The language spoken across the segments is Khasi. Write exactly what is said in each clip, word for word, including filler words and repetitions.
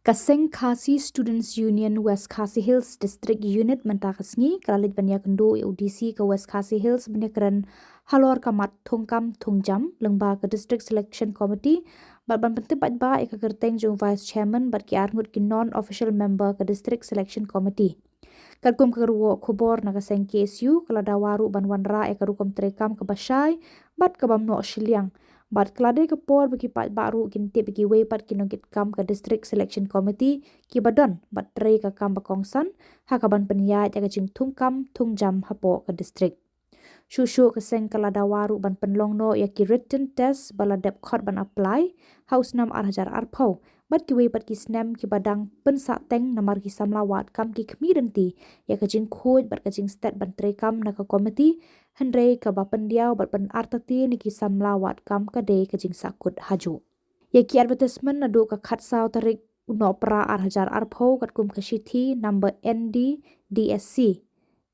Ka Seng Khasi Students Union West Khasi Hills District Unit mynta ka sngi ka la leit ban ïakynduh ïa u D C ka West Khasi Hills ban ïakren halor ka mat thungkam thungjam lyngba ka District Selection Committee bad ban pyntip paidbah ïa ka kyrteng jong u Vice Chairman bad ki arngut ki non-official member ka District Selection Committee. Katkum ka kyrwoh khubor na ka seng K S U, ka la dawa ruh ban wanrah ïa ka rukom treikam kaba shai bad kaba ym noh shiliang. Bad ka la dei ka por ba ki paidbah ruh kin tip ïa kiwei pat ki nongkitkam ka District Selection Committee kiba don bad trei ka kam ba kongsan ha kaban pynïaid ïa ka jingthungkam thungjam hapoh ka district. Shuh shuh ka seng ka la dawa ruh ban pynlong noh ïa ki written test ba la dep khot ban apply ha u snem ar hajar arphew bad kiwei pat ki snem kiba dang pynsahteng namar ki samla wad kam ki khmih rynti ïa ka jingkhuid bad ka jingstet ban treikam na ka komiti, hynrei kaba pyndiaw bad pynartatien ïa ki samla wad kam ka dei ka jingsahkut hajuh. Ïa ki advertisement naduh ka khatsaw tarik u Nohprah ar hajar arphew katkum ka shithi number N D D S C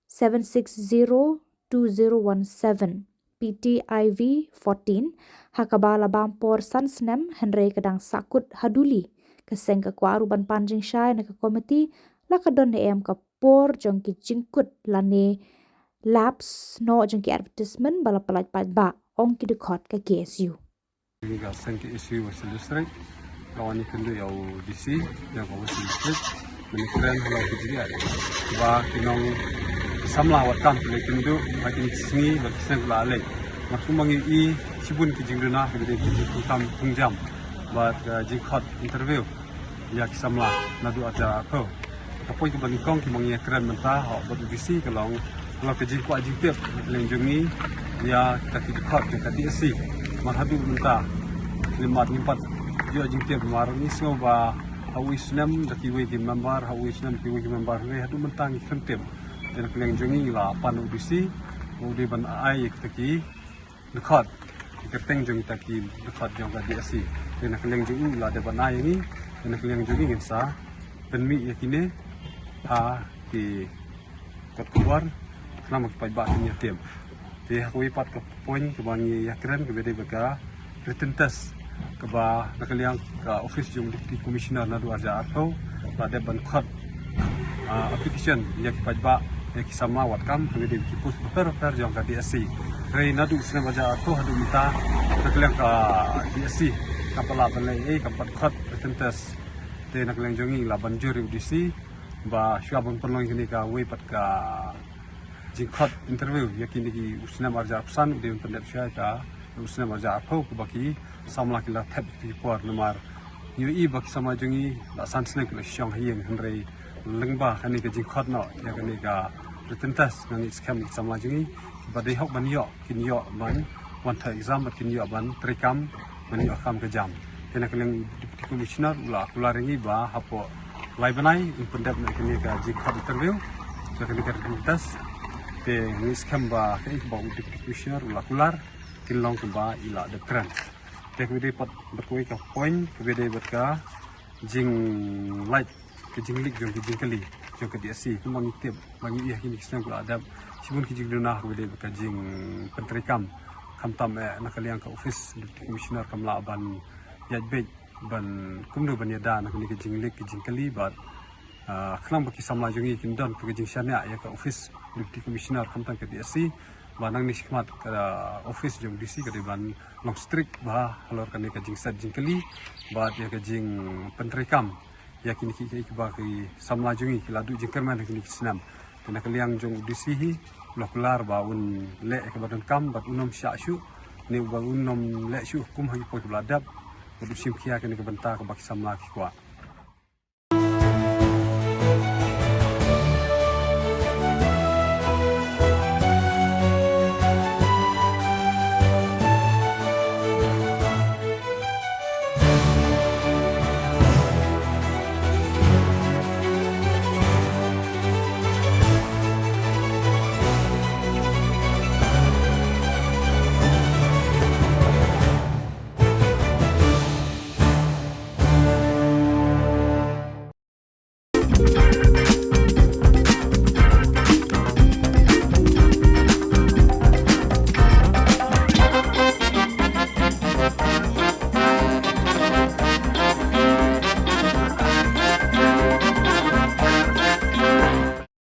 seven six zero two zero one seven, P T I V fourteen, ha kaba la bam por san snem hynrei ka dang sahkut ha duli. Ka seng ka kwah ruh ban pan jingshai na ka komiti la ka don ne em ka por jong ki jingkut lane lapse noh jong ki advertisement ba la pyllait paidbah, ong ki dkhot ka K S U. Ka seng K S U West District, ka wan ïakynduh ïa u D C jong ka West District, ban ïakren halor ki jingeh ba ki nong samla wad kam ki la ïakynduh ha kine ki sngi bad ki snem ba la leit. Namar kumba ngi ïohi shibun ki jingduna kiba dei ki jingthungkam thungjam bad, eh, jingkhot interview ïa ki samla naduh ar hajar arphew. Ka point kaba nyngkong kaba ngi ïakren mynta ha bad u D C ka long halor ka jingkwah jingtip na ka liang jong ngi ïa kita ki dkhot jong ka D S C. Namar haduh mynta, lympat ngim pat ïoh jingtip, namar ngi sngew ba ha uwei u snem da kiwei ki member, ha uwei u snem kiwei ki member, hynrei haduh mynta ngi khlem tip. Te na ka liang jong ngi ngi la pan u D C ba u dei ban ai ïa kita ki dkhot, ki kyrteng jong kita ki dkhot jong ka D S C. Te na ka liang jong u la dep ban ai ïa ngi, te na ka liang jong ngi ngin sa pynmih ïa kine ha ki kot khubor khnang ba ki paidbah kin ïa tip. Te ha kawei pat ka point kaba ngi ïakren kaba dei bad ka written test kaba na ka liang ka office jong Deputy Commissioner naduh ar hajar arphew la dep ban khot, ah, application ïa ki paidbah, ïa ki samla wad kam ha kaba dei ki post bapher bapher jong ka D S C. Hynrei naduh u snem ar hajar arphew haduh mynta, na ka liang ka D S C kam pat lah ban leh ei, kam pat khot written test. Te na ka liang jong ngi la ban jur ïa u D C ba shuwa ban pynlong ïa kane kawei pat ka jingkhot interview ïa kine ki u snem ar hajar arphew san, u dei ban pyndep shuwa ïa ka u snem ar hajar arphew kaba ki samla ki la thep ki por, namar ngi ïohi ba ki samla jong ngi la san snem ki la shong ha ïing, hynrei lyngba kane ka jingkhot noh ïa kane ka written test, nga ngeit skhem ki samla jong ngi ba dei hok ban ïoh, kin ïoh ban wan thoh exam bad kin ïoh ban treikam, ban ïoh kam ka jam. Te na ka liang Deputy Commissioner u la kular ïa ngi ba hapoh lai bnai un pyndep noh ïa kane ka jingkhot interview, ïa kane ka written test. Te ngi skhem ba kaei kaba u Deputy Commissioner u la kular kin long kumba i la dep kren. Te kaba dei pat bad kawei ka point kaba dei bad ka jinglait, ka jingleak jong ka jingkylli jong ka D S C. Kumba ngi tip, ba ngi ïohi ha kine ki snem ka la dep, shibun ki jingduna kaba dei bad ka jingpyntreikam, khamtam eh na ka liang ka office Deputy Commissioner kam lah ban ïaid beit ban kumno ban ïada na kane ka jingleak ka jingkylli bad, ah, khnang ba ki samla jong ngi kin don ka jingshaniah ïa ka office Deputy Commissioner khamtam ka D S C, ba nangne shakhmat ka office jong D C ka dei ban long strict bha halor kane ka jingset jingkylli bad ïa ka jingpyntreikam ïa kine ki, ki, kiba ki samla jong ngi ki la duh jingkyrmen ha kine ki snem. Te na ka liang jong u D C hi u la kular ba un leh ïa kaba donkam bad un ym shah shuh, ne ba un ym leh shuh kum ha ki por kiba la dep, bad u shim khia kane ka bynta kaba ki samla ki kwah.